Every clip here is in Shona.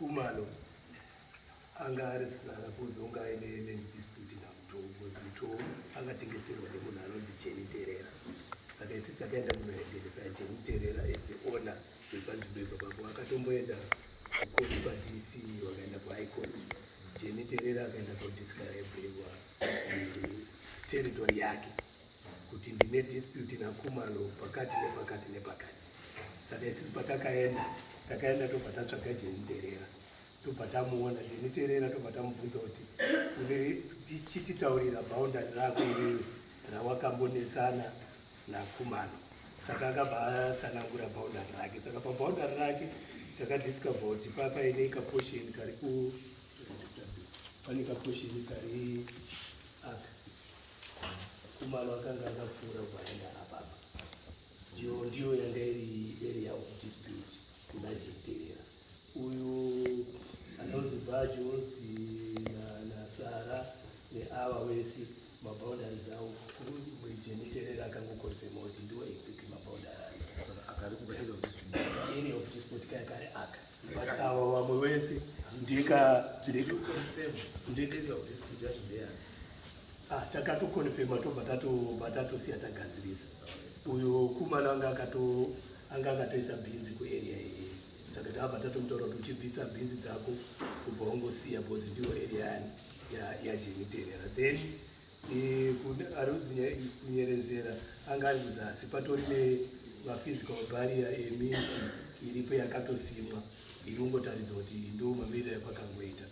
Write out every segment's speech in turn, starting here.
Khumalo anga ari suppose unga aine land dispute naMutoo, because Mutoo akatengeserwa nemunhu anonzi Jenny Terera. Saka isusu takaenda kunoidentify Jenny Terera as the owner wepanzvimbo ipapapo. Akatomboenda kukoti kwaDC, wakaenda kuHigh Court. Jenny Terera akaenda kodescribewa territory yake kuti ndine dispute naKhumalo pakati nepakati nepakati. Saka isusu patakaenda, takaenda tobva tatsvaga Jenny Terera, tobva tamuona Jenny Terera, tobva tamubvunza kuti une tichititaurira boundary rako iwewe rawakambonetsana naKhumalo. Saka akabva atsanangura boundary rake. Saka paboundary rake takadiscover kuti papaine kaportion kari ku pane kaportion kari aka. Khumalo akanga akapfuura kuaenda apapa, ndiyo yanga iri area of dispute kuna Jenny. Uyu anonzi Ba Jones naSara neava wese, maboundaries avo, Jenny Terera akangoconfirma kuti ndiwo exactly maboundary ayo. Saka akari kupa area of dispute. Area of dispute kaya kari aka, but ava vamwe wese ndika Did you confirm area of dispute yacho ndeyani? Ah, takatoconfirma, tobva tatobva tatosiya tagadzirisa. Uyu Khumalo anga akatoisa bhinzi kuarea iyi, saka tabva tatomutaura kuti uchibvisa bhinzi dzako kubva wangosiya, because ndiyo area yaJenny Terera. Then arudzi kunyerezera anga ari kuzasi, patori nemaphysical barrier emiti iripo yakatosimwa, iri kungotaridza kuti ndo mamiriro ekwakangoita.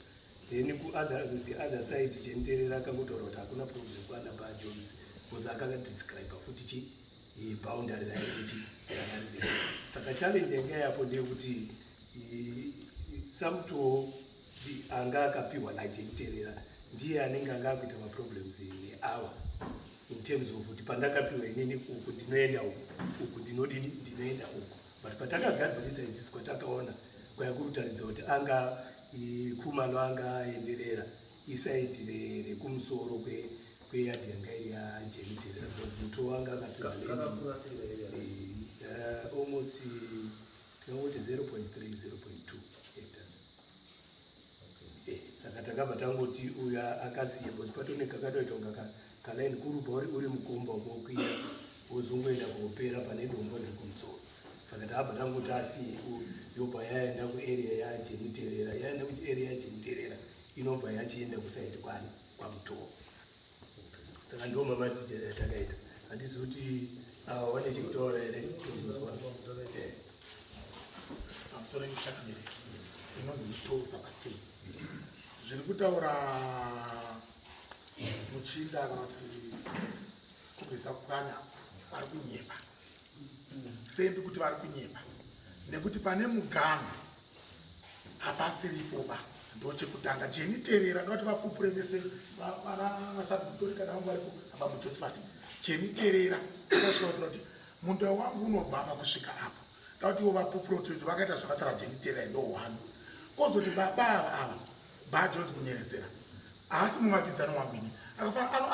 Then the other side, Jenny Terera akangotaura kuti hakuna problem kwana Ba Jones, because akakadescribe futi chi boundary rairichi rakariri. Saka challenge yanga yapo ndeyekuti saMutoo anga akapiwa naJenny Terera ndiye anenge anga akuita maproblems neawa in terms of kuti pandakapiwa inini uku ndinoenda uku, uku ndinodini, ndinoenda uku. But patakagadzirisa isisi, kwatakaona kwaya kuri kutaridza kuti anga Khumalo anga aenderera iside rekumusoro kweyard yanga iri yaJenny Terera, because Mutoo wanga akapiwa land. Kakakura sei area? Almost tingangoti 0.3 0.2 hectares. Saka takabva tangoti uyu akasiya, because patone kakatoita kunga kalaini kurubva uri mukomba wokwira wozongoenda kopera pane dombo riri kumusoro. Saka tabva tangoti asiye, yobva yaenda kuarea yaJenny Terera. Yaenda kuarea yaJenny Terera, inobva yachienda kuside kwani kwaMutoo. Saka ndo mamadetail atakaita. Handizi kuti ava vane chekutaura here, tozozwa. Pamusoro yechakamire inonzi Mutoo Sebastian, zviri kutaura muchinda kana kuti kubvisa kupwanya, vari kunyepa. Sendi kuti vari kunyepa nekuti pane muganhu hapasiripoba. Ndochekutanga, Jenny Terera, da kuti vapupure vese vana sabhutori kana vangu varipo, abambo Josephat. Jenny Terera akasvika kutaura kuti munda wangu unobva apa kusvika apa. Da kuti ivo vapupure kuti vakaita zvakataura Jenny Terera. Ndo one. Kozoti baba ava baJones kunyerezera haasi muvakidzani wangu ini.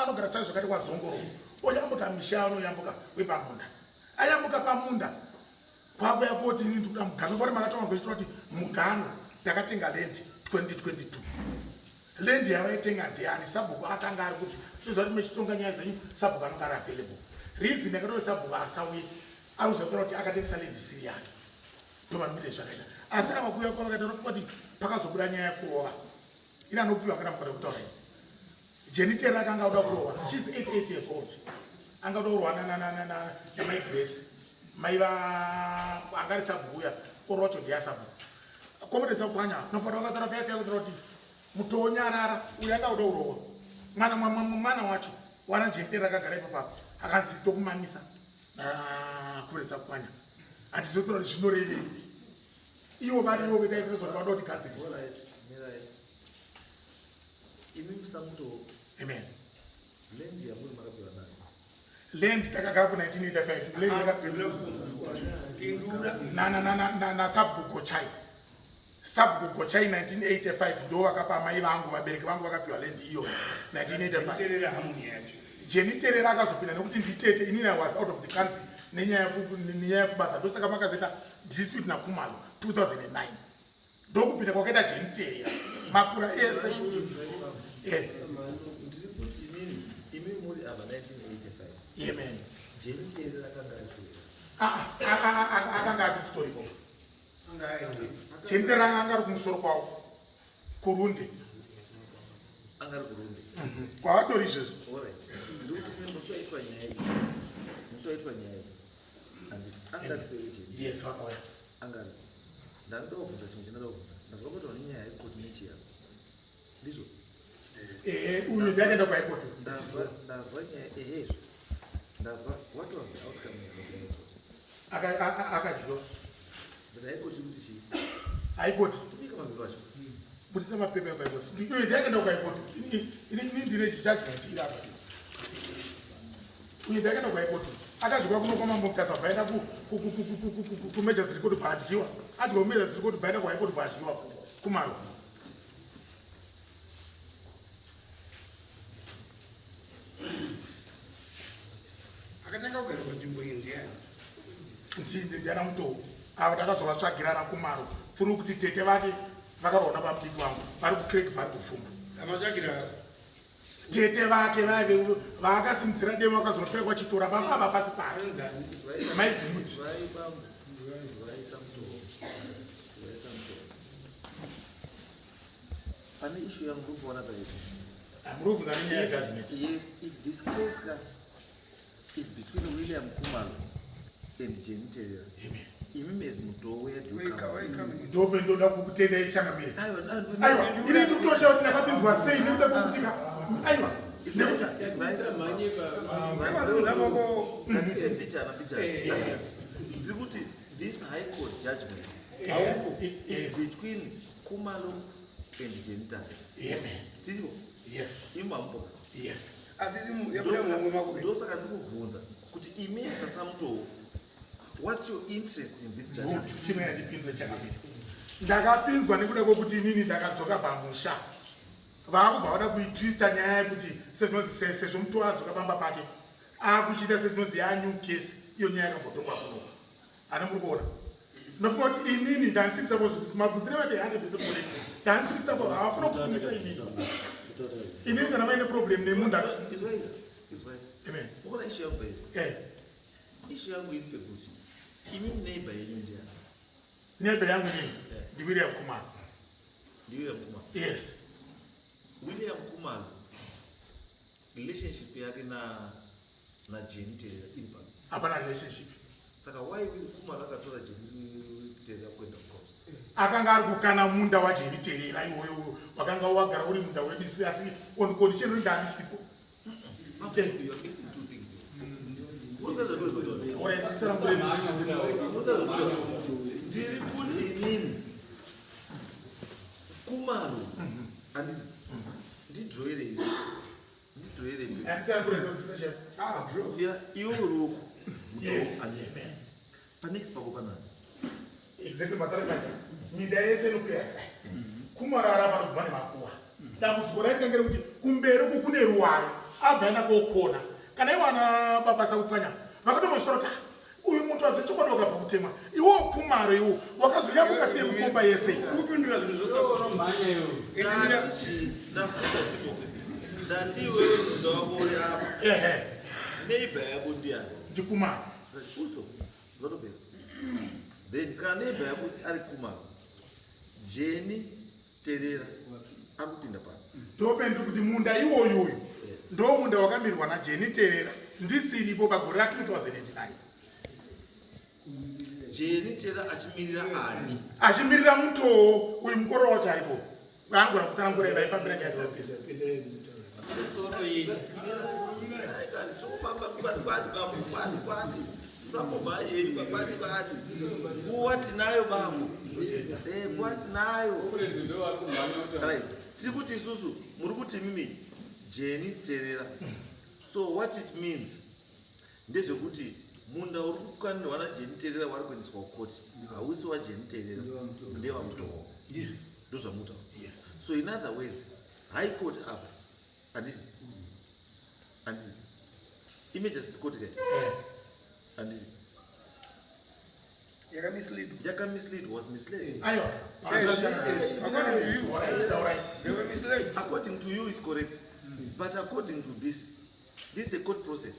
Anogara sai zvakati kwazongoro, oyambuka misha, anoyambuka wepamunda, ayambuka pamunda kwako yakoti ini ndikuda mugano. Vari makataura kuchitora kuti mugano takatenga land 2022. Land yavaitenga ndiani? Sabhuku akanga ari kupi? Toziva kuti mechitonga nyaya dzenyu sabhuku anonga ari available. Reason yakatoti sabhuku asauye, ari kuziva kuti akatengesa land isiri yake. Ndomamirire zvakaita. Asi ava kuuya kwavakaita, unofunga kuti pakazobuda nyaya yekurova ina anopiwa kana mukada kutaura iyi. Jenny Terera akanga auda kurova, she's 88 years old, anga auda kurova namai Grace, mai va anga ari sabhuku uya korocho ndeyasabhuku komotesa kupwanya. Unofanira vakataura faya kutaura kuti mutonyarara uyu anga auda kurova mwana wacho wana Jenny Terera akagara ipapapo, akanzi tokumamisa kuresa kupwanya. Handizotora kuti zvinorevei ivo varivo vetaisirezva kuti vada kutigadzirisa. Alright, mirai. Imi musaMutoo. Amen. Land yamuri makapiwa nani? Land takagara ku 1985, land Pindura. Nasabhuku Gochai, sabhuku Gochai 1985 ndo vakapa mai vangu, vabereki vangu vakapiwa land iyoyo 1985. Terera hamu yacho. Jenny Terera akazopinda nekuti nditete. Inini I was out of the country nenyaya yekubasa, ndosaka makazoita dispute naKhumalo 2009. Ndokupinda kwakaita Jeniterera makura ese. Ndiri kuti inini, imi muri ava 1985. Amen. Jeniterera akanga ari kuera. Ah, ah, ah, ah, akanga asisitoripo. Jeniterera anga ari kumusoro kwawo kuRunde. Anga ari kuRunde. Kwavatori izvezvi. Alright. Ndiri kuti imi musi waitwa nyaya iyi. Musi waitwa nyaya iyi. Handiti anga ari kuera Jenny. Yes, vakauya. Anga ari. Ndanoda kubvunza chimwe chandinoda kubvunza. Ndazwa kuti vane nyaya yecourt nechiya. Ndizvo? Ehe, uyu ndiakaenda kuHigh Court. Ndazwa nyaya ehezvo. Ndazwa, what was the outcome yeHigh Court? Akadyiwa. Ndati High Court kuti chii? High Court. Tibika mapepa acho. Budisa mapepa ekuHigh Court. Uyu ndiakaenda kuHigh Court. Ini ndine judgment iri apa. Uyu ndiakaenda kuHigh Court. Akadyiwa kuno kwaMambo Mutasa, bvaenda kuMagistrate Court bvaadyiwa. Adyiwa kuMagistrate Court bvaenda kuHigh Court bvaadyiwa futi. Kumaro. Akatanga kugara panzvimbo iyi ndiani? Ndiana Mutoo. Ava takazovatsvagirana Kumaro. Through kuti tete vake vakarohwa nabamudiki vangu vari kuCraig vari kupfumba. Amatsvagira Tete vake vaive vaakasimudzira demo vakazonofira kwaChitora baba ava pasi pake. Anonzani? Mai Guti. Izwai bambo. Izwai saMutoo. Izwai saMutoo. Pane issue yangu uri kuona paizvo. Muri kubvunza nenyaya yejudgment. Yes, if this case ka is between William Kumalo and Jenny Terera. Amen. Imi as Mutoo, where do you Wake come? wake up. Ndope ndoda kukutendai changamire. Aiwa, Aiwa, ini ndikutosha kuti ndakapinzwa sei nekuda kwekutika. Aiwa, nekuti Ngatite mbichana mbichana. Ndiri kuti this High Court judgment is between Kumalo and Jenny Terera. Amen. Tiripo? Yes. Imi mamupo. Yes. Asi yabuda muhomwe mako. Ndosaka ndikubvunza kuti imi saSamutoo, what's your interest in this judgment? Good. Chimwe yandipindure changamire. Ndakapinzwa nekuda kwekuti inini ndakadzoka pamusha. Vaakubva vada kuitwista nyaya yekuti sezvinonzi sezvo Mutoo adzoka pamba pake akuchiita sezvinonzi yanew case, iyo nyaya yakambotongwa kunoku. Ani muri kuona? Ndinofunga kuti inini ndandisiri suppose mabvunzire vake 100% correct. Ndandisiri suppose havafuna kufungisa inini. Inini kana vaine problem nemunda. Izwai, izwai. Amen. Unoona issue yangu paizvo? Issue yangu iri pekuti imi neighbor yenyu ndiani? Neighbor yangu inini ndiWilliam Kumalo. NdiWilliam Kumalo. Yes. William Kumalo relationship yake na Jenny Terera iri papi? Hapana relationship. Saka why William Kumalo akatora Jenny Terera kuenda kucourt? Akanga ari kukana munda waJenny Terera iwoyo wakanga wagara uri munda wedu asi on condition kuti ndandisipo. You are mixing two things here. Alright, ndisaramure ndizwisise. Ndiri kuti inini Kumalo handiti ndidrowerei ndidrowerei. Handisaramure ndozwisisa chef. Ah, draw. Mira, iwe uri uku. Yes. Handiti. Amen. Panext pako panani? Exactly matare minda yese inokwira yakadai. Kumaro ari panoguma nemakuva. Dambudziko raitika ngerekuti kumberi uku kune ruware abva aenda kokona. Kana iwo ana baba Sakupwanya vakatombosvora kuti uyu muntu azvechokwadi wakabva kutemwa. Iwo Kumaro iwo wakazoyambuka sei mukomba yese. Kupindura zvinhu zvose. Ndati chii? Ndabvunza simple question. Ndati iwewe munda wako uri apa. Ehe. Neighbor yako ndiani? NdiKumaro. Full stop. Zvatopera. Then kana neighbor yako ari Kumalo, Jenny Terera ari kupinda pano. Ndope ndiri kuti munda iwoyoyo ndo munda wakamirwa naJenny Terera ndisiripo pagore ra2009. Jenny Terera achimirira ani? Achimirira Mutoo uyu mukoro wacho aripo. Anogona kutsanangura vaifambira nyaya dzadzese. Tofamba kwani kwani bambo kwani kwani. Usambomhanyei kwani kwani. Nguva tinayo bambo. Nguva tinayo. Right. Tiri kuti isusu muri kuti mimi Jenny Terera. So what it means ndezvekuti munda uri kukanirwa naJenny Terera wari kuendeswa kukoti hausi waJenny Terera, ndewaMutoo. Yes. Ndozvamutaura. Yes. So in other words, High Court apa handiti handiti imagistrate court kai handiti Yakamislead. Yakamislead, was misled. Aiwa. According to you. Alright, taurai. They were misled. According to you is correct, but according to this, this is a court process.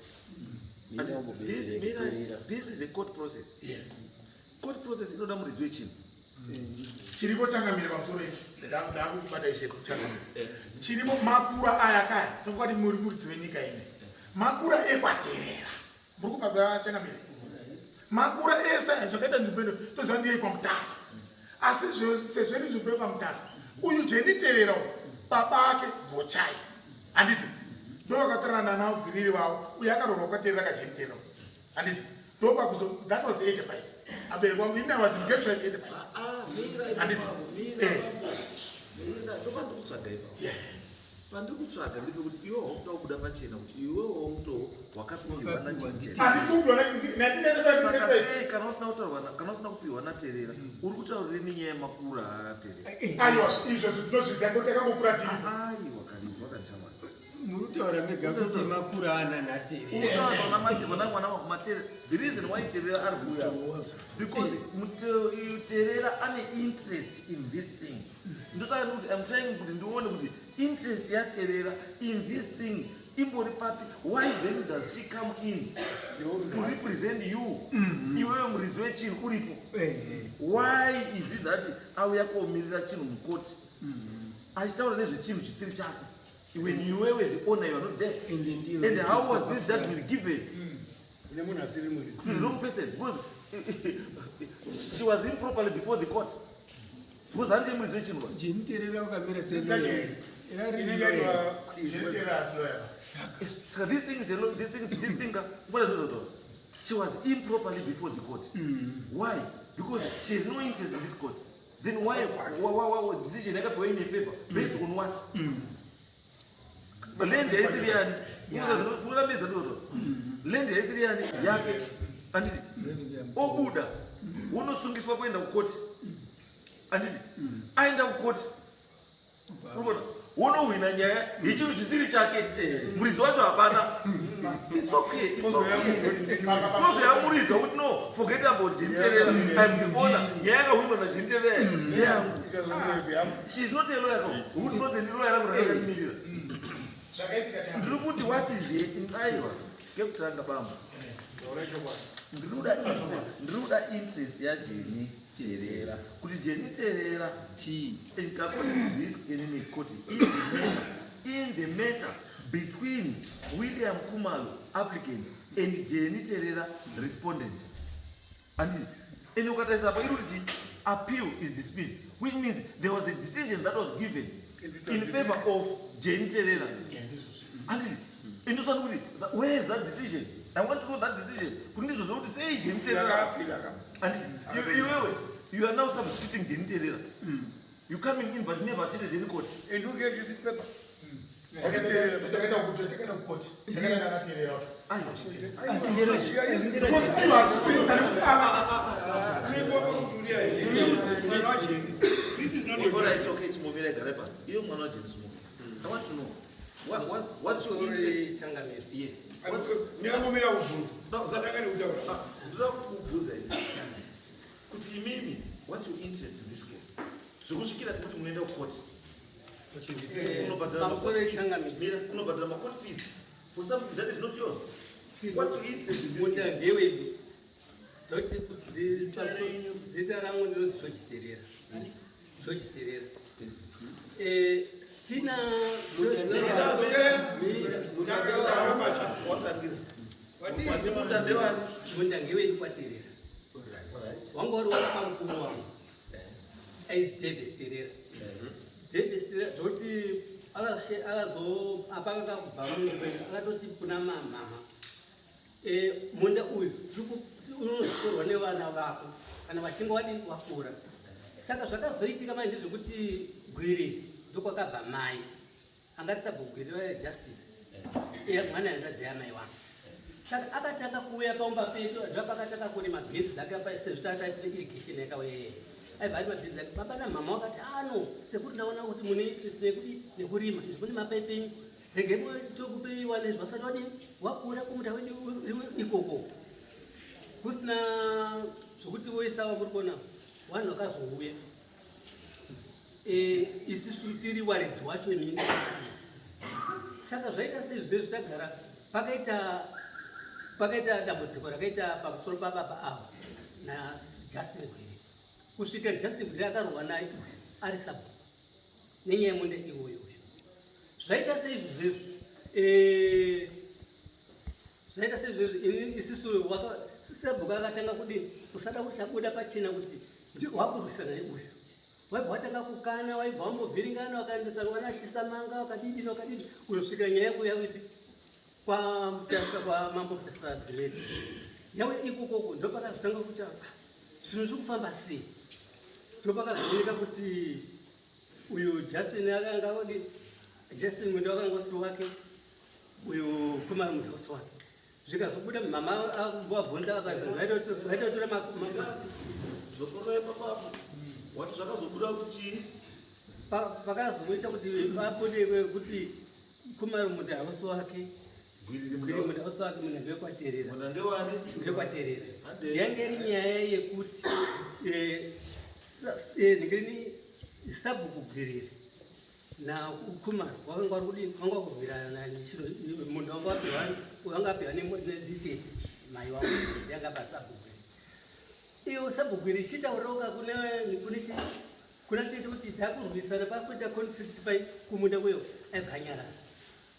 And this, mira, this is a court process. Court process inoda muridzi wechinhu. Chiripo, changamire, pamusoro izvi ndakukubata ishe, changamire. Chiripo, makura aya kaya ndokuti muri muridzi wenyika ine makura ekwaterera. Muri kupazwa, changamire? Makura ese aya zvakaita nzvimbo ino toziva ndiye kwaMutasa, asi sezvo iri nzvimbo yekwaMutasa, uyu Jeniterera uyu baba ake Gochai, handiti? Ndo vakatorana navo Gwiriri vavo. Uyu akaroorwa kwaTerera kaJeniterera, handiti? Ndopakuzo that was 85. Abereki vangu, ini I was in grade 5 85. Ah, mira. Handiti? Mira. Eh. Mira, ndopandiri kutsvaga ipapo. Pandiri kutsvaga ndepekuti iwe haukuda kubuda pachena kuti iwewo mutoo wakapiwa naJeniterera. Handisi kupiwa 1995. Saka 95. sei kana usina kutaurwa kana usina kupiwa naTerera, uri kutaurire nenyaya yemakura aTerera? Aiwa, izvozvo tinozviziva ngekuti takangokura tiripo. Aiwa, kanizwa kanishamwari. Muri kutaura mega kuti makura ana naTerera. Mwana Materera, the reason why Terera ari kuuya because Terera ane interest in this thing. Ndosaka ndikuti I'm trying kuti ndione kuti interest yaTerera in this thing imbori papi. Why then does she come in to represent you, iwewe muridzi wechinhu uripo? Why is it that auya komirira chinhu mukoti achitaura nezvechinhu chisiri chako when iwewe the owner, you are not there? Ende ndiyo. And how was this judgment given Kune munhu asiri muridzi. to the wrong person? Because she was improperly before the court, because handiye muridzi wechinhu. Jeniterera wakamira Jeniterera asi lawyer. Saka this thing is a this thing, what ndinozotaura, she was improperly before the court. Why? Because she has no interest in this court. Then why decision yakapiwa in a favor based on what? Land yaisiri yani? Unorambidza, ndinozotaura, land yaisiri yani yake, handiti? Obuda, unosungiswa kuenda kukoti, handiti? Aenda kukoti, urikuona, wonohwina nyaya yechinhu chisiri chake, muridzi wacho hapana. It's okay, it's okay. Unozoyamuridza kuti no, forget about Jeniterera, I'm the owner. Nyaya yakahwinwa naJeniterera ndeyangu. She is not a lawyer, who is not a lawyer rangu rakakamirira. Zvakaitika, changamire. Ndiri kuti what is he? Aiwa, kekutanga bambo, ndiri kuda interest yaJeni Terera, kuti Jeni Terera Chii? According to this enemy court, in the matter between William Kumalo, applicant, and Jenny Terera, respondent, and ukatarisa apa iri kuti appeal is dismissed, which means there was a decision that was given in favor of Jenny Terera, and indosani kuti where is that decision? I want to know that decision kuti ndizvo kuti sei Jenny Terera. And iwewe, you are now substituting Jenny Terera. You coming in, but you never attended any court. And who gave you this paper? Takaenda kukoti, takaenda nanaTerera wacho. Aiwa. Because aiwa, hatisi nekuti ava All right, it's okay, chimomira, gara pasi. Iwe mwana waJeni, sumuka. I want to know. What's your interest? Changamire. Yes. Ndingangomira kubvunza, usatanga nekutaura. Ah, ndoda kukubvunza ini. Kuti imimi, what's your interest in this case? Zvokusvikira kuti munoenda kukoti. Kunobhadhara Pamusoro, ma-court fees. changamire. Mira, kunobhadhara ma-court fees for something that is not yours. What's your interest in this Munda case? ndewedu. Toti kuti zita rangu ndinonzi George Terera, George Terera. Tina Watangira. Wati munda ndewani? Munda ngewedu kwaTerera. Wanga uri wapamukuru wangu, aizi Davis Terera. Davis Terera, zvoti akazo apakanga kubva munzvimbo, akatoti kuna mamama, "Munda uyu unozotorwa nevana vako kana vachinge wadini wakura." Saka zvakazoitika manje ndezvekuti Gwiri ndokwakabva mai angati sabhugwiri vaJustin, mwana hanzvadzi yamai wangu. Saka akatanga kuuya paumba pedu, ndopakatanga kune mabhinzi dzake, sezvo tata tine irrigation yakauya iyeye, aibva ari mabhinzi ake. Baba namama wakati, "Ano sekuri, ndaona kuti mune interest yekudi nekurima izvi, kune mapaipi enyu, regai tokupei wane zvasati wadini wakura kumunda wedu ikoko." Kusina Zvokuti voisava muri kuona vanhu vakazouya, isisu tiri waridzi wacho weminda. Saka zvaita seizvezvi tagara pakaita dambudziko rakaita pamusoro pababa ava naJustin Gwere, kusvikira Justin Gwere akarohwa naye ari sabhuku nenyaya yemunda iwoyo. Zvaita seizvozvezvi, zvaita seizvezvi, ini isisu sabhuku akatanga kudini, kusada kuchabuda pachena kuti wakurwisana neuyu. Waibva watanga kukana, waibva wambovhiringana, wakaendesa vana Shisamanga, wakadidini, wakadini, kuzosvikira nyaya yako yavipi kwaMutasa, kwaMambo Mutasa Great. Yauya ikokoko, ndopakazotanga kuti, "Ah, zvinhu zviri kufamba sei?" Ndopakazooneka kuti uyu Justin akanga odi, Justin munda wakanga usi wake, uyu Kumar munda usi wake. Zvikazobuda, mama vabvunza, vakazi vaitotora Zokorora ipapapo. Wati zvakazobuda kuti chii? Pakazoita kuti vabude kuti Kumar munda hausi wake. Gwiriri. Gwiri munda hausi wake, munda ndewekwaTerera. Munda ngewani? NdewekwaTerera. Hande. Yange iri nyaya yekuti ndingirini sabhuku Gwiriri naKumar wakanga vari kudini, vanga kurwirana munda wanga wapiwa, wanga apiwa nditete mai wangu, yanga pasabhuku Gwiriri. Iyo sabhuku Gwiriri ichitaurawo kuna tete kuti takurwisana, pakuita conflict pai kumunda kuyo, aibva anyarara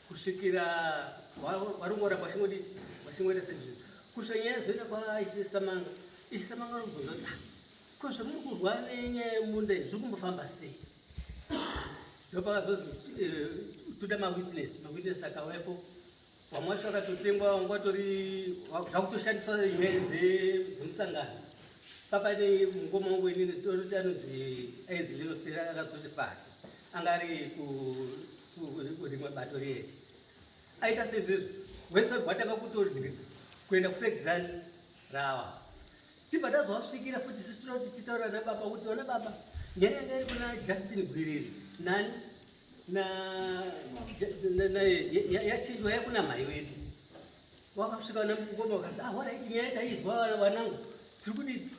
kusvikira varongoramba vachingodi vachingoita sezvizvi, kusvika nyaya zoenda kwaIchisamanga. Ichisamanga anobvunza kuti, "Ah, ko zvamuri kurwa nenyaya yemunda iyi zviri kumbofamba sei?" Ndopakazozi toda mawitness. Mawitness akauyapo, vamwe vacho vakatotengwa, vamwe vatori zvakutoshandisa nyaya dzemusangano. Papane mukoma wangu inini toroti anonzi aizi Linostera, akazoti fake anga ari kurimwe bato riye. Aita seizvezvo, wese wabva watanga kuenda kusedrani rawa. Tibva tazovasvikira futi isi toda kuti titaura nababa kuti, "Ona baba, nyaya yanga iri kuna Justin Gwiriri nani yachinjwa yakuna mai wedu." Wakasvika namukoma, wakati, "Ah, alright, nyaya taizwa wanangu, tiri kudi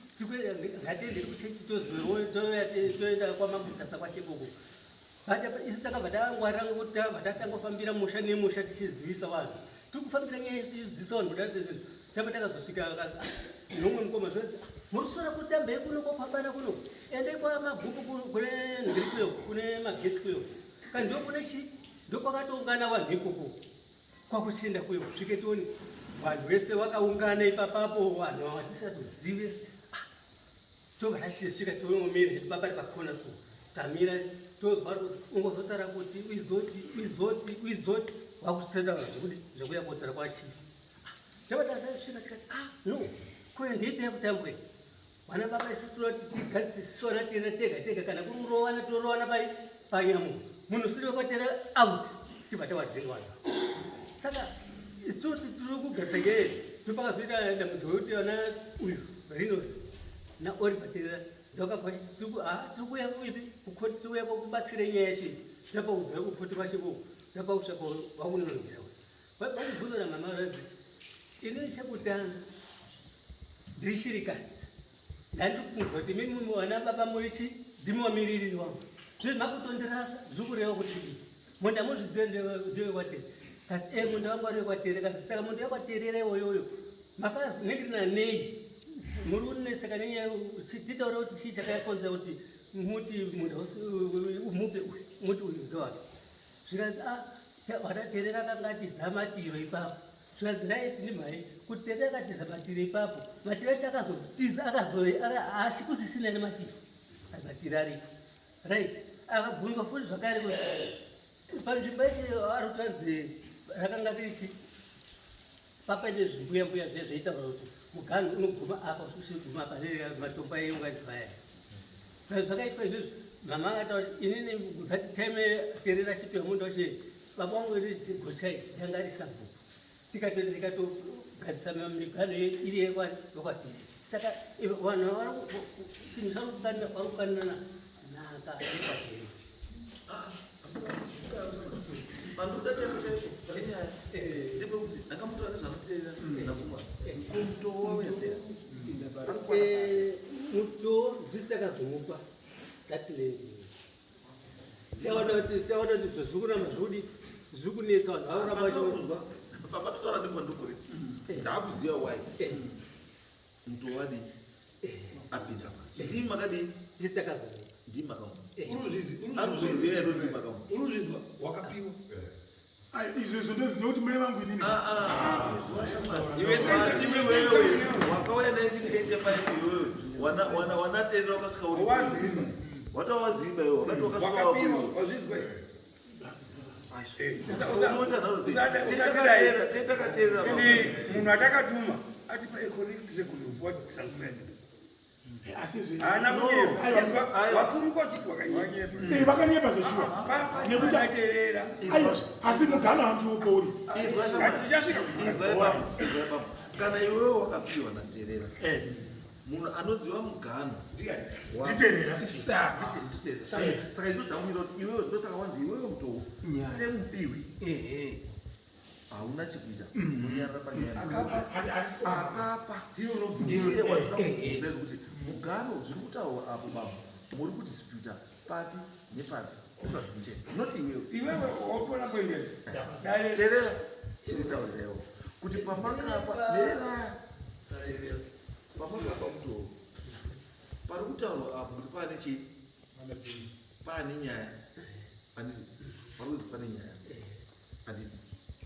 ngatienderi kuchechi, tozwewo toenda kwaMamutasa kwaChekoko." But isi takabva tangwarira ngekuti tabva tatangofambira musha nemusha tichizivisa vanhu, tiri kufambira nyaya tichizivisa vanhu kudai sezvizvi. Tabva takazosvika akasi nomwe mukoma zvanzi, "Muri kuswera kutambei kuno kwakwabana kuno? Endai kwamabhuku kune ndiri kuyo, kune magetsi kuyo, kandi ndo kune chi ndokwakatoungana vanhu ikoko." Kwakuchienda kuyo, svike tione vanhu vese vakaungana ipapapo, vanhu vatisatozive. Tobva tachisvika, toomira hedu papari pakona, so tamira, tozwa ungozotaura kuti izoti, izoti, izoti, wakutoenda zvekuti zvekuya kotaura kwachief. Tobva tasvika tikati, "Ah, no, kuyo ndeipi yakutambwe vana baba? Isi tinoti tigadzisisona tira tega tega, kana kuri kurovana torovana pai panyamu, munhu usiri wekwatera out." Tibva tawadzinga vanhu. Saka isu tiri kugadzirisa, ndopakazoita dambudziko rekuti vana uyu Rinos naOliver Terera ndakabva vachiti, "Tiri kuuya kuipi, kukoti, tiri kuuya kubatsira nyaya yacho." Ndapa kuzouya kukoti kwachiko, ndapa kusvika vakunonodzera vachibvunza namama ranzi, "Inini chekutanga ndiri shirikadzi, ndandiri kufungidzwa kuti imimi vana baba murichi ndimi wamiririri wangu. Zvino makutondirasa, zviri kureva kuti dii? Munda muzviziva ndewekwatere kasi munda wangu ari wekwatere kasi. Saka munda wekwaterera iwoyoyo makaningirina nei? Muri kunetseka nenyaya, titaure kuti chii chakakonzera kuti muti munda umupe uyu, muti uyu ndewake?" Zvikanzi, "Ah, wadaterera akanga atiza matiro ipapo." Zvikanzi, "Right, ndimhai kuti Terera akatiza matiro ipapo, matiro acho akazotiza haashikusisina nematiro, matiro aripo." Right, akabvunzwa futi zvakare kuti panzvimbo yacho ari kutanzi rakanga riri papaine zvimbuya mbuya zviya zvaitaura kuti muganhu unoguma apa, uchiguma apa, matombo aiunganidzwa aya. Zvakaitwa izvozvo, mama akataura kuti, "Inini that time Terera chipiwa munda wacho, baba vangu iri Gochai yanga ri sabhuku, tikatoenda tikatogadzisa miganho iri yekwaterera." Saka vanhu chinhu vari kukanirana nhaka yekwaterera. Pandoda chaipo chaipo pane nyaya ndepekuti ndakamutora nezvanoteerera naKumar, ko mutowo wauya sei? Eh, muto ndisi akazomupa that land. Taona kuti taona kuti zvazviri kuramba zvodi zviri kunetsa vanhu vakuramba vachi- Pamatotaura ndipo ndokoreti ndaakuziva why muto wadii apinda. Ndimi makadii? Ndisi akazomupa. Ndimi makamupa. Eh. Anozviziva here kuti makamupa? Uruzvizwa wakapiwa. Ai, izvezvo ndoziva kuti mai vangu inini. Iwe Ati iwewe wakauya 1985 iwewe wanaterera wakasvika uri Waziva. Watawaziva iwe wakati wakasvika Wakapiwa, wakuiwe. wazvizwa here? Takateerera. Ende munhu atakatuma atipa a correct record of what transpired. Asi zve Haana kunyepa. Aiwa. Izwa, wasunungwa uchiti wakanyepa. Eh, vakanyepa zveshuwa nekuti Aterera. Aiwa, asi mugano handiupo uri. Tichasvika. Kana iwewe wakapiwa naterera, Eh, munhu anoziva mugano Ndiani? Nditerera. Nditerera. Saka isu takumira kuti iwewe, ndosaka wanzi iwewe mutowo semupiwi hauna chekuita, unonyarara panyaya. Akapa ndiye wazvida kuti mugano zviri kutaurwa apo, baba, muri kudisputa papi nepapi chete, not iwewe. Iwewe wakuona kuendesa dare. Terera, chiritaurirewo kuti pamakapa, merera, terera, pamakapa mutowo pari kutaurwa apo kuti pane chii, pane nyaya, handiti? Pari kuzi pane nyaya, handiti?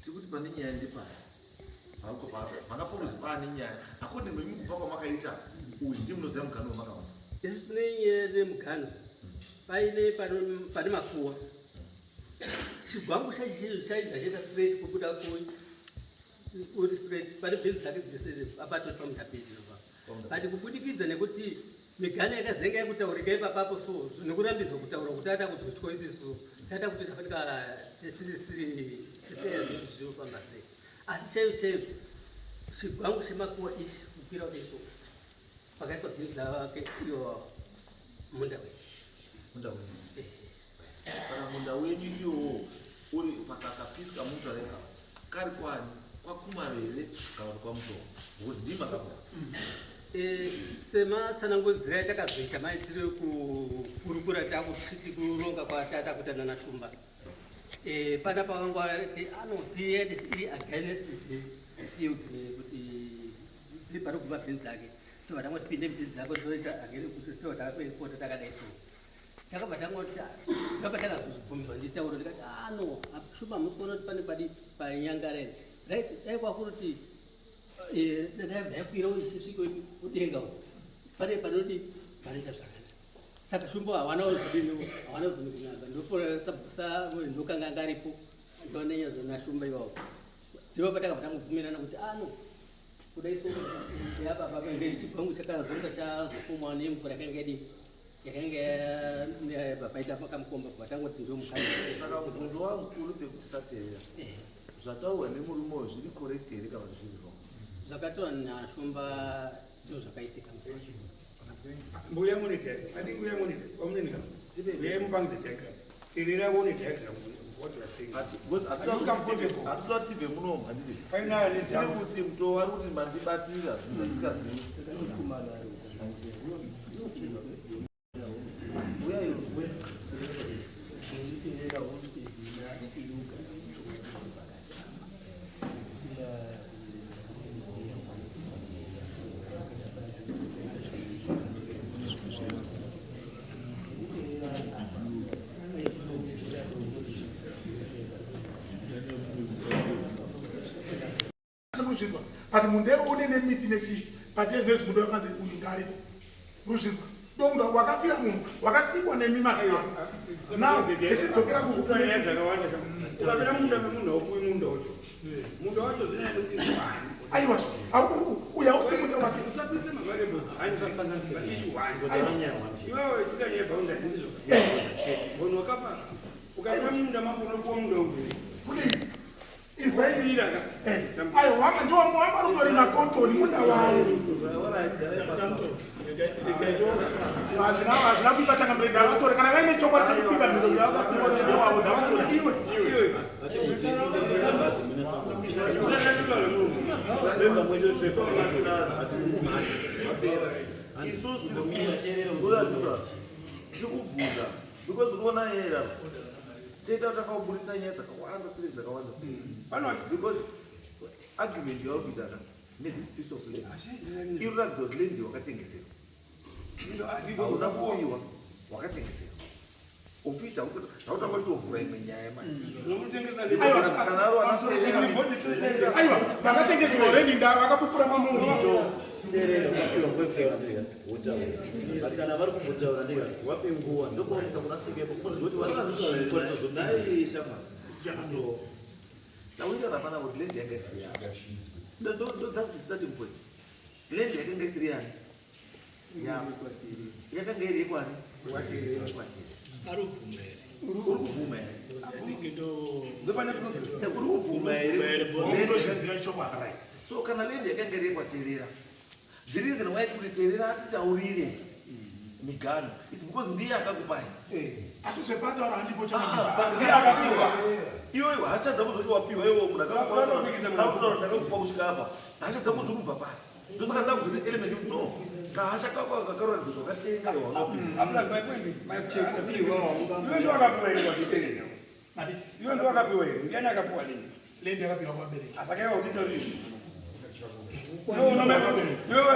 Tiri kuti pane nyaya ndepari makapokuzi pane nyaya according kwemi kupa kwamakaita uyu, ndi munoziva mugano wamakaona. Isu tine nyaya yemugano paine pane makuwa chigwangu chaibva chaita straight kubuda uri straight pane bhenzi dzake dzese apatori pamundapiri pa, but kubudikidza nekuti migano yakazenga yakutaurika ipapapo, so nekurambidzwa kutaura kuti tata kuzotya isisu tata kuti tafanika tisirisiri tiseyazi zvinofamba sei, asi chaizvo chaizvo chigwangu chemakuwa ichi kukwira kudeso pakaiswa bhenzi dzake iyo munda wedu. Munda wenyu. Saka munda wenyu iwowo uri pakakapisika mutareka kari kwani, kwaKumaro here kana kuti kwaMutoro? Because ndii makapa. Sematsanangudzira yatakazoita maitiro ekukurukura takuchiti kuronga kwatata kuita nanaShumba, pana pavangati anotiende iri against the field, kuti pari kubva bhenzi dzake, tobva tangoti pinde bhenzi dzako toita again kuti tobva takapota takadai. So takabva tangoti takabva takazozvibvumirwa nditaura ndikati ano Shumba musi kuona kuti pane padi panyangara here, right? Dai kwakuruti dai yakwira ichisvika kudenga uko pane panoti panoita zvakanaka. Saka Shumba hawana kuzodini, hawana kuzonaka, ndofora ndokanga ngaripo ndonenyazo naShumba iwawo ndipo patakabva tangobvumirana kuti ano kudai. So yapapa chigwangu chakazonga chazofomwa nemvura yakanga yadi yakanga paita kamukomba patangoti ndo mukana. Saka mubvunzo wangu uri pekuti saterera, zvataurwa nemurume uyu zviri correct here kana kuti zviri wrong? Zvakataurwa naShumba ndo zvakaitika musi. Mbuya mune diagram, I think uya mune wamunenika, uyai mupangidze diagram, terera uone diagram of what you are saying. Because Are you comfortable? Hatitoda kuti tibve munomu, handiti? Final. Tiri kuti mutoo ari kuti mandibatira zvinhu zvandisikazivi. Uyai, uya. Nditerera homestead inogara mutowo pakati apa. Ruzvinzwa, but munda une nemiti nechii, but ezvinezvi munda wakanzi uyu ngaripo. Ruzvinzwa, ndo munda wakafira munhu wakasikwa nemi madzimambo. Now tichidzokera Nyaya dzakawanda. Ukapinda munda memunhu haupuwi munda wacho, munda wacho zvinoenda kuti one. Aiwa, uyu hausi munda wake. Usapise mavariables issue one. Iwewe chita nyaya boundary, ndizvo munhu wakafa ukapinda munda mako unopuwa munda umbiri. Kudii? Izwai. Ira ka. Aiwa, wanga ndiwo wanga runorima kotoni, munda wavo. Hazvina kuipa changamire, ngavatore kana vaine chokwadi chekupika nzvimbo dzavakapiwa newavo, ngavatore iwe. Iwe usashandika remunhu. Vapera. Isusu tiri kubvunza because unoona yera toita takaburitsa nyaya dzakawanda, tiri dzakawanda sei, because argument yauri kuita ka nethis piece of land iri kuratidza kuti land wakatengeserwa, hauna kuoyiwa, wakatengeserwa. Ofisi tautanga chitovhura imwe nyaya manje. Aiwa, vakatengeserwa already, nda vakapupura mamunhu. Teerera, ukapiwa nguva yekutaura ndega wotaura, but kana vari kumbotaura ndega wape nguva, ndopaunenge kurasikepo kuti vari kuzvikwanisa. Nai shama, tawirana pana kuti land yanga isiri yako. That's the starting point. Land yakanga isiri yani yako, yakanga iri yekwani? Kwatiri. Ari kubvuma here? Uri kubvuma here? Anenge ndo Uri kubvuma here? Unotozviziva chokwadi. Right, so kana land yakanga iri yekwaTerera, the reason why kuti Terera atitaurire migano is because ndiye akakupai. Asi zvepataura handipo. Chakapiwa iwewe, hasha dzako dzoti wapiwa iwewe, munhu akakutaura, ndakakupa kusvika apa, hasha dzako dziri kubva pari? Ndosaka ndakuzoti element of no kahasha kako kakaratidza kuti wakatenga iwe, wakapiwa. Plus my point, my iwe ndo wakapiwa here kwatiterera? Iwe ndo wakapiwa here? Ndiani akapiwa nini? Land yakapiwa kwabereki. Asaka iwe utitoriri, iwe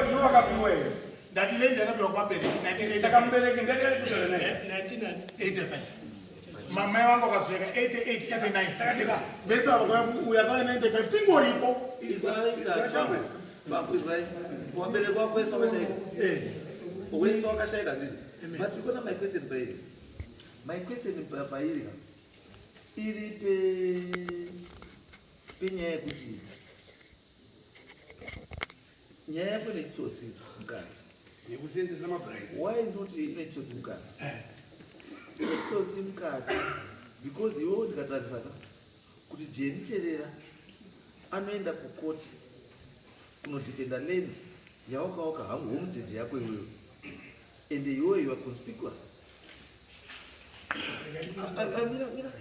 ndo wakapiwa here? Ndati land yakapiwa kwabereki. Saka mubereki ndiani naye? 85 mamai vangu akazoyeka 88, 89, vese ava uyu akauya 95, tingoripo. Bambo, izwai, wabereki wako wese wakashaika? Wese wakashaika, ndizvo? But ikona my question pairi, my question pairi ka iri penyaya yekuti nyaya yako ine chitsotsi mukati. Nekusenzesa mabribe. Why ndoti ine chitsotsi mukati? Ine chitsotsi mukati because iwewo ndikatarisa ka kuti Jeni Terera anoenda kukoti kunodefenda land yawakawaka hangu, homestead yako iwewe, and iwewe you are conspicuous. Ah, ah, mira, mira.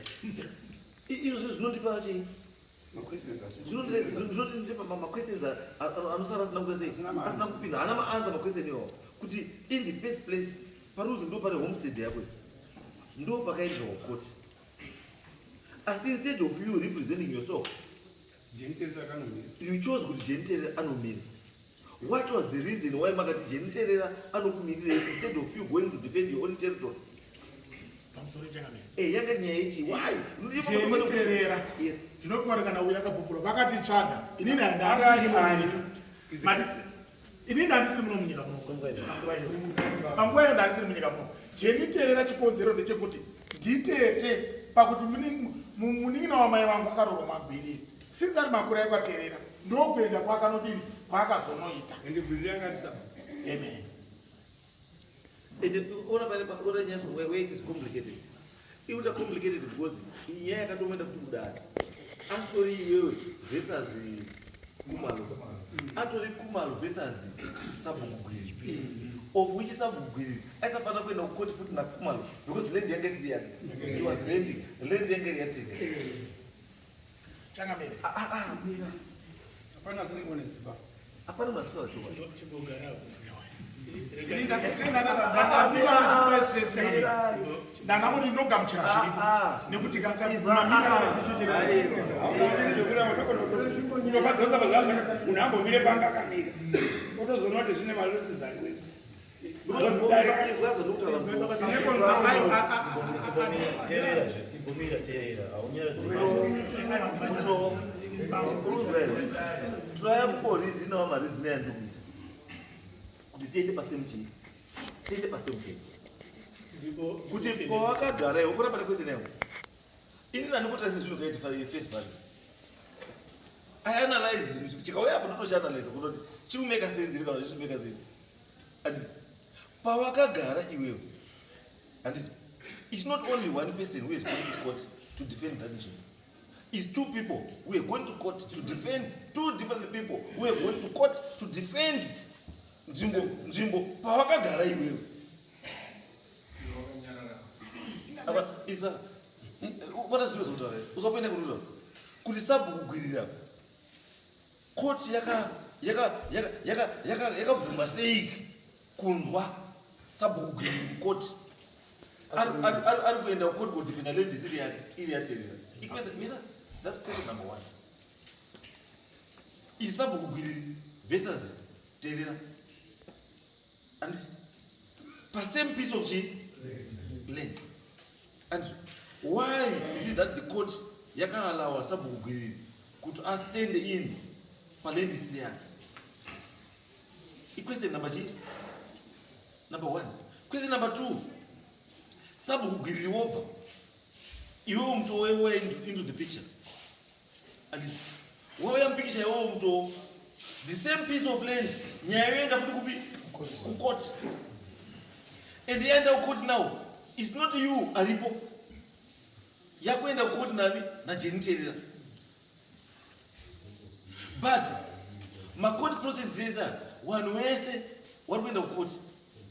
Izvo zvinondipa chii? Zvinondipa maquestions anosara asina kuita sei, asina kupinda, haana maanswer maquestion iwawo, kuti in the first place paruzi ndo pane homestead yako iyi, ndo pakaenderwa kukoti, asi instead of you representing yourself, you chose kuti Jeni Terera anomira. What was the reason why makati Jeni Terera anokumirirei instead of you going to defend your own territory? Pamusoro, changamire. Yanga nyaya yechi why? Jeni Terera, Yes. ndinofunga kuti kana uyu akapupura, vakatitsvaga. Inini inini handisiri muno munyika muno panguva iyo, panguva iyo ndandisiri munyika muno. Jeni Terera, chikonzero ndechekuti nditete, pakuti munin'ina wamai wangu akaroorwa Magwiriri. Since ari makura ekwaTerera, ndokuenda kwakanodini, kwaakazonoita. Ende Gwiriri yanga risaba. Amen. And ona pane ona nyaya where it is complicated. Ikuta complicated because inyaya yakatomboenda futi kudare. Asitori iwewe versus Kumalo. Atori Kumalo versus Sabhuku Gwiriri. Of which Sabhuku Gwiriri aisafanira kuenda kukoti futi naKumalo because land yanga isiri yake. He was renting. Land yanga iri yaTerera. Changamire. Ah ah ah, mira. Hapana asiri honest ba. Hapana maswera chokwadi. Chimbogarapo. Ndanga kuti ndinogamuchira zviripo nekuti Unobadzanza pazvazvaka, munhu ambomire panga akamira, otozoona kuti zvine malosses ari wese. Izwazo ndokutaura. Teerera, chimbomira, teerera, haunyaradzi. Tinoya kuborizinawo marizina yandiri kuita kuti tiende pasame chii, tiende pasame page, kuti pawakagara iwe kuna pane question yako. Ini nandikutarisa zvinhu kaiti face value. I analyze zvinhu, chikauya apo ndotochianalyze kunoti chikumeka sense iri kana chisimeka sense. Handiti pawakagara iwewe, handiti it's not only one person who is going to court to defend that nzvimbo? It's two people who are going to court to defend, two different people who are going to court to defend nzvimbo pawakagara iwewe. Apa isa ukona zvino zvotaura, usapinde kuruta kuti sabhuku Gwirira koti yaka. yakabvuma sei kunzwa sabhuku Gwiriri mukoti ari kuenda kukoti kodefenda land isiri yake, iri yaTerera? Ikwese mira, that's question number one. Is sabhuku Gwiriri versus Terera and pasame piece of chi land, and why is it that the court yakaalawa sabhuku Gwiriri kuti astand in paland isiri yake? Iquestion number chi number one. Question number two, sabhuku Gwiriri wobva iwewo Mutoo wauya into the picture, and wauya mupicture iwewo Mutoo, the same piece of land, nyaya yoenda futi kupi? Kukoti. And yaenda kukoti now, it's not you aripo, yakuenda kukoti nani? NaJeni Terera. But macourt process ese, vanhu vese vari kuenda kukoti,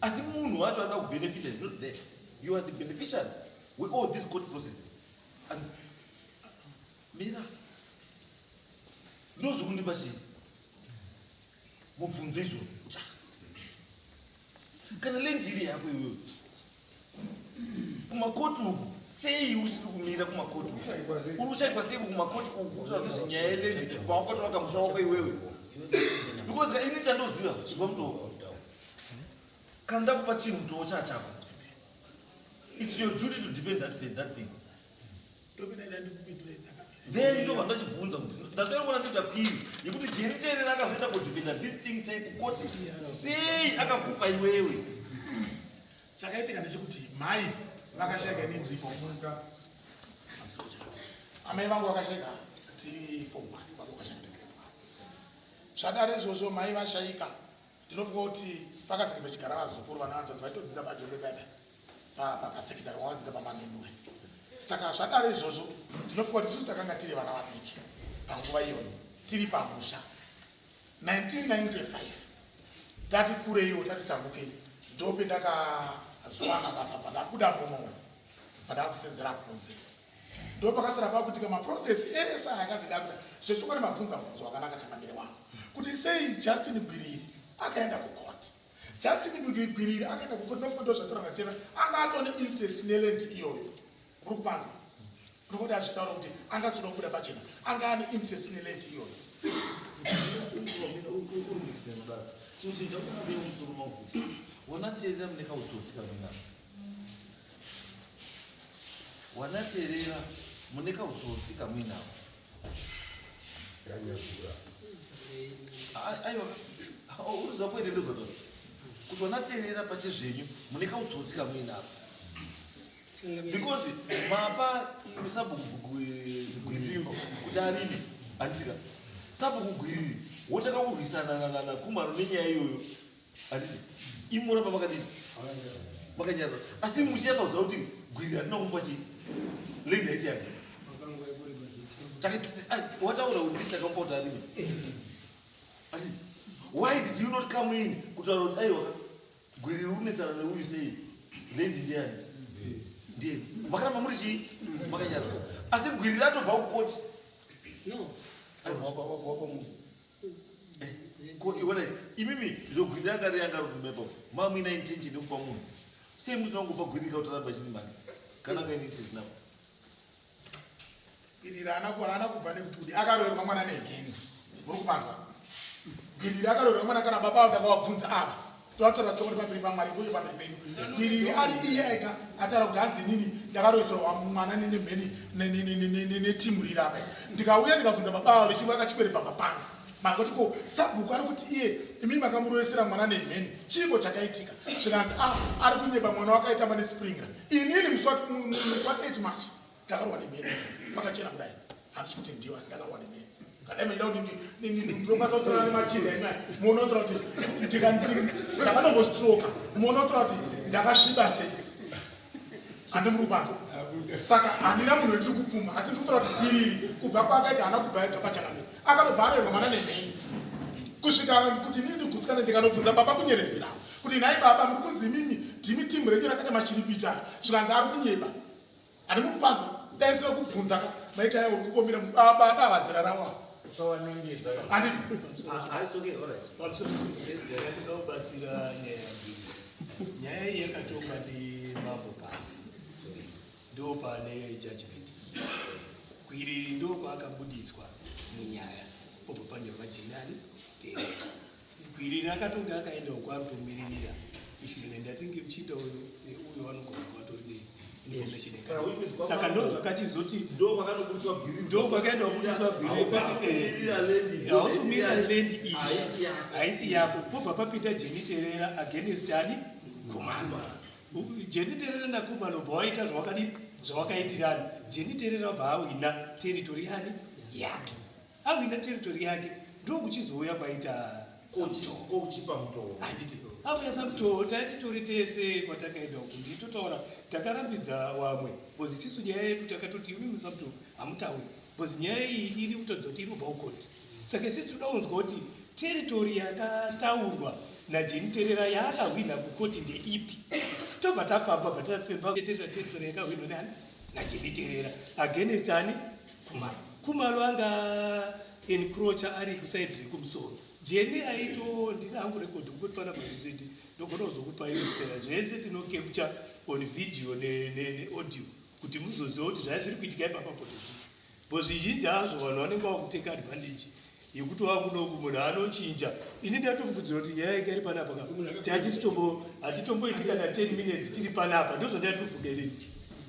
asi munhu wacho anoda kubenefita is not there. You are the beneficiary with all these court processes. And mira, ndozokundipa chii mubvunzo izvozvo kuti, ah, kana land iri yako iwewe, kumakoti uku sei usiri kumira? Kumakoti uku uri kushayikwa sei? Kumakoti uku kutaura nezvenyaya yeland pawakatovaka musha wako iwewe, because ini chandoziva kubva Mutoo, kana ndakupa chinhu, Mutoo, chaa chako, it's your duty to defend that thing. Ndopindaida ndikupindure dzakamira. Then ndobva ndachibvunza kuti ndatoiona ndoita query yekuti Jeri Terera akazoenda kudefenda this thing chai kukoti sei, akakupa iwewe? Chakaitika ndechekuti mai vakashayika, ini ndiri form one. Amai vangu vakashayika ndiri form one, baba vakashayika ndiri grade one. Zvadaro izvozvo, mai vashayika, ndinofunga kuti pakazenge pachigara vazukuru, vana hanzvadzi vaitodzidza paJombe paipa pasekondari, wavadzidza paManunure. Saka zvadaro izvozvo, ndinofunga kuti isusu takanga tiri vana vadiki panguva iyoyo, tiri pamusha 1995. Tati kureiwo, tati sambukei, ndope ndakazowana basa, pandabuda muno, pandakusenzera kunze, ndo pakasara pakuitika maprocess ese aya akazi ndakuita. Zvechokwadi mabvunza mubvunzo wakanaka, changamire wangu, kuti sei Justin Gwiriri akaenda kucourt. Justin Gwiriri akaenda kucourt, nofunga ndo zvatora natera, anga atone interest neland iyoyo. Muri kupanzwa? Nokuti azvitaura kuti angasina kubuda pachena, anga ane interest neland iyoyo. Chinhu chinhu chakuti musoro mangu futi, wanateerera mune kautsotsi kaminana, wanateerera mune kautsotsi kamuinako. Aiwa, uriziva kuende ndozvataura kuti wanateerera pachezvenyu mune kautsotsi kamuinako, because mapa sabhuku Gwiriri kuti arime, handitika? Sabhuku Gwiriri wotanga kurwisana naKumaro nenyaya iyoyo, handiti? Imoramba makadini? Makanyarara, asi muchinyatsa kuziva kuti Gwiriri hatina kumupa chii, land haisi yake. Wataura kuti ndisi takamupa kuti arime, handiti? Why did you not come in kutaura kuti aiwa, Gwiriri unetsana neuyu sei, land ndiyani? Ndiye makaramba muri chii? Makanyarara, asi Gwiriri atobva kukoti. No. Ko iona imimi zvogwiriri anga riyanga rumepo, mamuina intention yekupa munhu, sei musina kungopa Gwiriri kautaramba chini mani kana anga ine interest napo? Gwiriri haana kubva nekuti kuti akaroerwa mwana nemheni. Muri kupanzwa? Gwiriri akaroerwa mwana, kana baba avo ndakavabvunza ava, tovatora chokwadi pamberi paMwari uye pamberi penyu. Gwiriri ari iye ega ataura kuti hanzi inini ndakaroeserwa mwana nemheni netimu riri apa. Ndikauya ndikabvunza baba avo vechivaka chikwere pamba pangu, makoti ko sabhuku ari kuti iye imi makamuroesera mwana nemheni, chiiko chakaitika? Zvikanzi a ari kunyeba, mwana wakaitamba nesprinkler. Inini musi wa8 March ndakarwa nemheni pakachena kudai. Handisi kuti ndiyo, asi ndakarwa nemheni. Kadai mechida kuti ndinokwanisa kutorana nemachinda enyu aya, munotora kuti ndakatombostroka, munotora kuti ndakasviba sei. Handi muri kupanzwa? Saka handina munhu wendiri kupfuma, asi ndiri kutora kuti Gwiriri kubva kwaakaita haana kubva ega pachangamire, akatobva arerwa mwana nemheni kusvika kuti inini ndigutsikane. Ndikanobvunza baba kunyerezera kuti nhai baba, muri kunzi imimi ndimi timu renyu rakaita machiripita, zvikanzi ari kunyeba. Handi muri kupanzwa? Dai sina kubvunza ka maita aya uri kupomera baba vazera ravo. Handiti Ndinobatsira nyaya iyi. Nyaya iyi yakatongwa ndimambo pasi, ndo pane judgment. Gwiriri ndo kwaakabuditswa munyaya, pobva panyorwa Jenani Terera. Gwiriri akatonga akaenda uko ari kutomiririra issue, and I think muchinda uyu neuyu vanogona kuva vatori neinformation. Saka which means Saka ndo zvakachizoti ndo kwakanobudiswa gwiriri. Ndo kwakaenda kubuditswa gwiriri kwati Haukumirira land. Hausumirira land iyi. Haisi yako. Haisi yako. Pobva papinda Jeniterera against ani? Kumalo. Jeniterera naKumalo bva waita zvawakadini, zvawakaitirana. Jeniterera bva awina territory yani yake. Awina territory yake, ndokuchizouya kwaita Samutoo. Kokuchipa mutoo. Handiti auya Samutoo, taititori tese kwatakaenda uku, nditotaura takarambidza wamwe, because isisu nyaya yedu takatoti imi muSamutoo hamutauri, because nyaya iyi iri kutadza kuti inobva kukoti. Saka isisi toda kunzwa kuti territory yakataurwa naJeniterera yaakahwina kukoti ndeipi. Tobva tafamba, bva tafemba terera territory yakahwinwa neani? NaJeniterera against ani? Kumalo. Kumalo anga encroacha ari kuside rekumusoro. Jeni aito ndina hangu record kuti panapa zvitsveti ndogona kuzokupai zitera zvese, tinocapture on video neaudio kuti muzoziva kuti zvaya zviri kuitika ipapa potozvii, bo zvizhinji hazvo vanhu vanenge vakuteka advantage yekuti wakunoku munhu anochinja. Ini ndatofukudzira kuti nyaya yanga iri panapa ka tatitombo hatitomboiti kana 10 minutes tiri panapa. Ndozvandatofunga inini.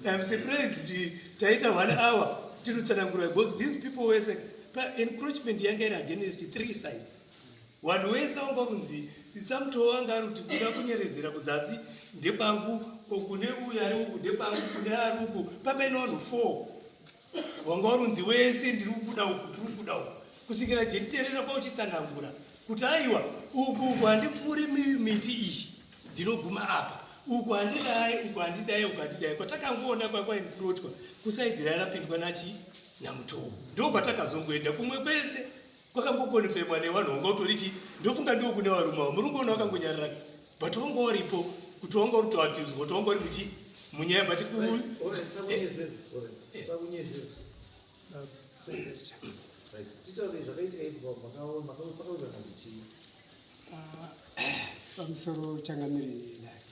I'm surprised kuti taita one hour tiri kutsanangura, because these people wese paencroachment yanga iri against three sides. Vanhu wese wanga kunzi Samutoo wanga ari kuti kuda kunyerezera kuzasi ndepangu, kune uyu ari uku ndepangu, kune ari uku papaine vanhu four wanga warunzi wese ndiri kubuda uku, ndiri kubuda uku, kusvikira Jeniterera kwauchitsanangura kuti aiwa, uku uku handipfuuri miti iyi, ndinoguma apa, uku handidai, uku handidai, uku handidai. Kwatakangoona kwakwaencroachwa kuside rarapindwa nachi naMutoo, ndo kwatakazongoenda. Kumwe kwese kwakangoconfirmwa nevanhu vanga utori chi ndofunga ndo kune varume avo muri kungoona vakangonyarara, but wanga uripo kuti wanga uri kutoaccuswa kuti wanga uri muchi munyaya, but ku Sakunyezera, titaure zvakaitika ipo pakawirirana kuti chii? Pamusoro changamireni dare.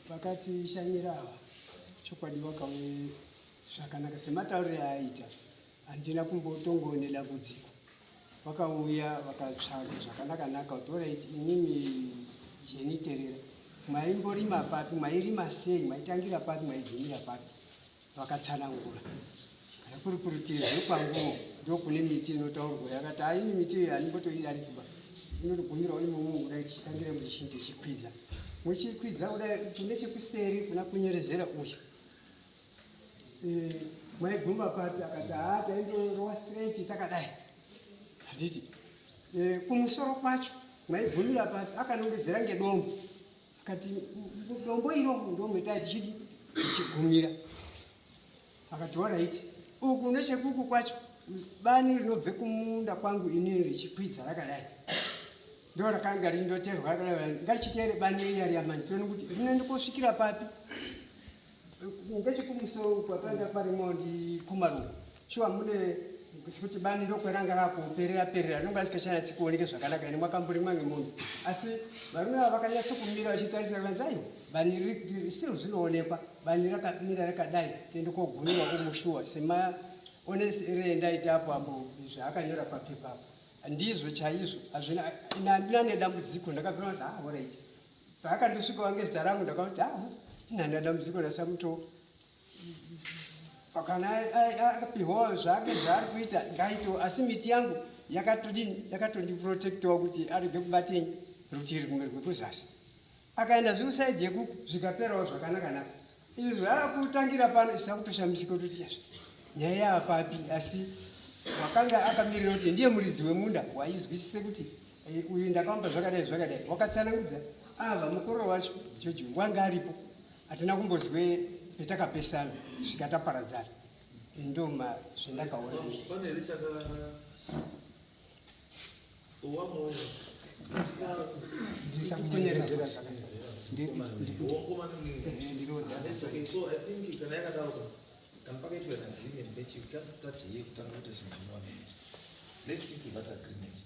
Pakatishanyira ava, chokwadi wakauye zvakanaka sematauriro aaita. Handina kumbotongone dambudziko. Vakauya vakatsvaga zvakanaka-naka kuti alright, inini Jeniterera maimborima papi, mairima sei, maitangira papi, maigumira papi. Vakatsanangura. Kana kuri kurutivi rwekwanguwo ndokune miti inotaurwa, yakati haini miti iyo handimbotoidariki inotogumirawo imomo kudai, tichitangira muchichinhu tichikwidza, muchikwidza kudai kune chekuseri kuna kunyerezera uyu. Maiguma papi? Akati haa, taindorowa straight takadai. Handiti kumusoro kwacho maigumira papi? Akanongedzera ngedombo, akati dombo iro ndometai tichidi tichigumira. Akati alright, uku nechekuku kwacho bani rinobve kumunda kwangu inini richikwidza rakadai, ndo rakanga rindoterwa rakadai, ngarichitere bani riya riya manje tione kuti rinoende kosvikira papi. Ngechekumusoro uku apanga parimo ndikumaruku shuwa mune sekuti bani ndokweranga rakuperera perera, rinonga risikachanatsi kuoneke zvakanaka ine mwakamborimwa ngemunhu. Asi varume ava vakanyatso kumira vachitarisa, vanzi aiwa, bani riri still zvinoonekwa, bani rakamira rakadai, tiende kogumira umushuwa semaonesere endaita apo apo zvaakanyora papepa apo ndizvo chaizvo. Hazvina, ina handina nedambudziko. Ndakabvira kuti ah, alright. Paakandosvika wange zita rangu, ndakati ah, ina handina dambudziko naSamuto. Kana akapihwawo zvake zvaari kuita ngaitewo, asi miti yangu yakatodini, yakatondiprotectawo kuti arege kubatei rutivi rumwe rwekuzasi. Akaenda zvekuside yekuku, zvikaperawo zvakanaka-naka. Izvi zvaakutangira pano isina kutoshamisika kuti yazvo nyaya yaapapi, asi wakanga akamirira kuti ndiye muridzi wemunda waizwisise kuti uyu ndakamupa zvakadai zvakadai, wakatsanangudza. Ava mukororo wacho Jojo wanga aripo, hatina kumbozwe petakapesana svika taparadzana. Ndoma zvendakaona. Pane here chaka wamuona? Ndisakunyerezera zvakanaka. So I think kana yakadaro. Kana pakaitwa an agreement ndechi you can't start here kutanga kuita chinhu chinowana kuti let's stick to that agreement.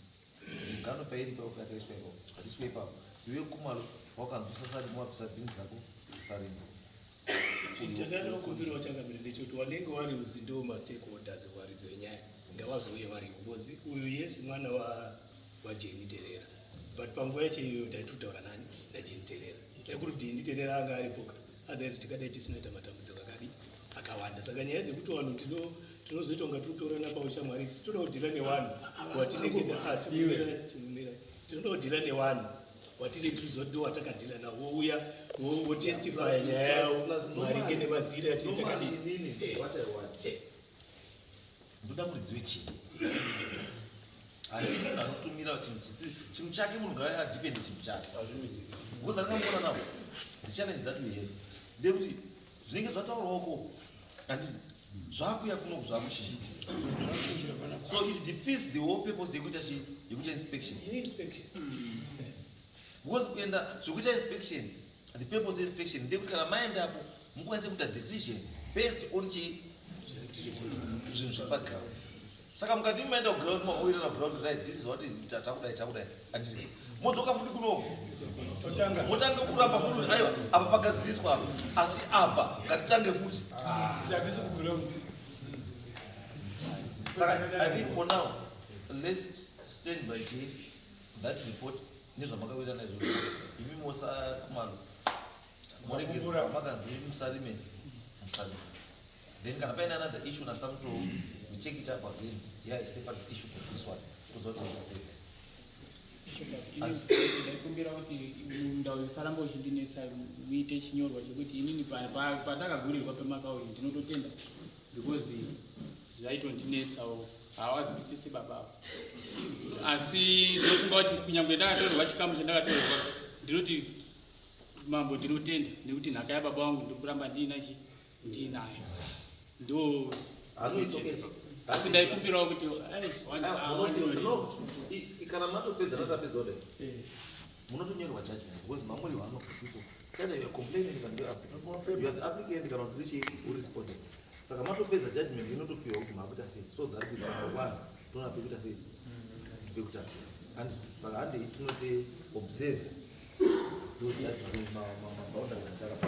Mugano pairi ipapo yakaiswa ipapo, hatiswe ipapo. Iwe Kumalo wakanzi usasarima, wabvisa bhinzi dzako, usarima. Chinhu chandada kukumbirawo changamire ndechekuti wanenge wari uzi ndiwo mastakeholders varidzi venyaya ngavazouye variwo, because uyu yes mwana waJeni Terera, but panguva yacho iyoyo taitotaura nani? NaJeni Terera. Dai kuri Jeni Terera anga aripoka, otherwise tikadai tisinoita matambudziko akadi akawanda. Saka nyaya dzekuti vanhu tinozoita kunga tiri kutorana paushamwari, isi toda kudhila nevanhu watinenge chimumira, tinoda kudhila nevanhu watinenge tiriziva kuti ndo watakadhila navo, wouya wotestifya nyaya yavo maringe nemazira yatinenge takadii. Inini, what I want, ndoda muridzi wechinhu. Handidi munhu anotumira chinhu chisi chinhu chake. Munhu ngaadefende chinhu chake, because andingamboona nawo the challenge that we have ndekuti zvinenge zvataurwako, handiti zvakuya kuno zvakuchinja, so it defeats the whole purpose yekuita chi yekuita inspection. Inspection. Because kuenda zvekuita inspection, the purpose yeinspection ndekuti kana maendapo mukwanise kuita decision based on chi zvinhu zviri paground. Saka mukati maenda kuground, maoirana ground, right, this is what is takudai takudai, handiti modzoka futi kunoku, motanga kuramba futi kuti aiwa, apa pagadziriswa apa, asi apa ngatitange futi. Hatisi kuground. Saka I think for now let's stand by j that report nezvamakawira naizvozvo. Imi mosakumalo moregedzwa, makanzi musarime, musarime. Then kana paine another issue nasamuto, we check it up again. Yeah, a separate issue for this one, kuzoti tapedza. Ndaikumbira kuti ndau isaramba uchindinetsa, uite chinyorwa chekuti inini pandakagurirwa pemakauyi ndinototenda, because zvaitondinetsawo, hawazwisisi babavo. Asi ndinofunga kuti kunyange ndakatorerwa chikamu chandakatorerwa, ndinoti mambo ndinotenda nekuti nhaka yababa vangu ndiri kuramba ndiinachi ndiinayo ndo. Ah, no, it's okay. Asi ndaikumbirawo kuti ai, Ah, no, kana matopedza, natapedza kudai, munotonyorerwa judgment, because mamuri one of the people said you are complaining kana you are you are the applicant kana kuti richi urespondent. Saka matopedza, judgment inotopiwa kuti makuita sei, so that kuti mangwana toona pekuita sei, pekutanga. And saka handei tinoti observe ndo judgment maboundaries atakapa.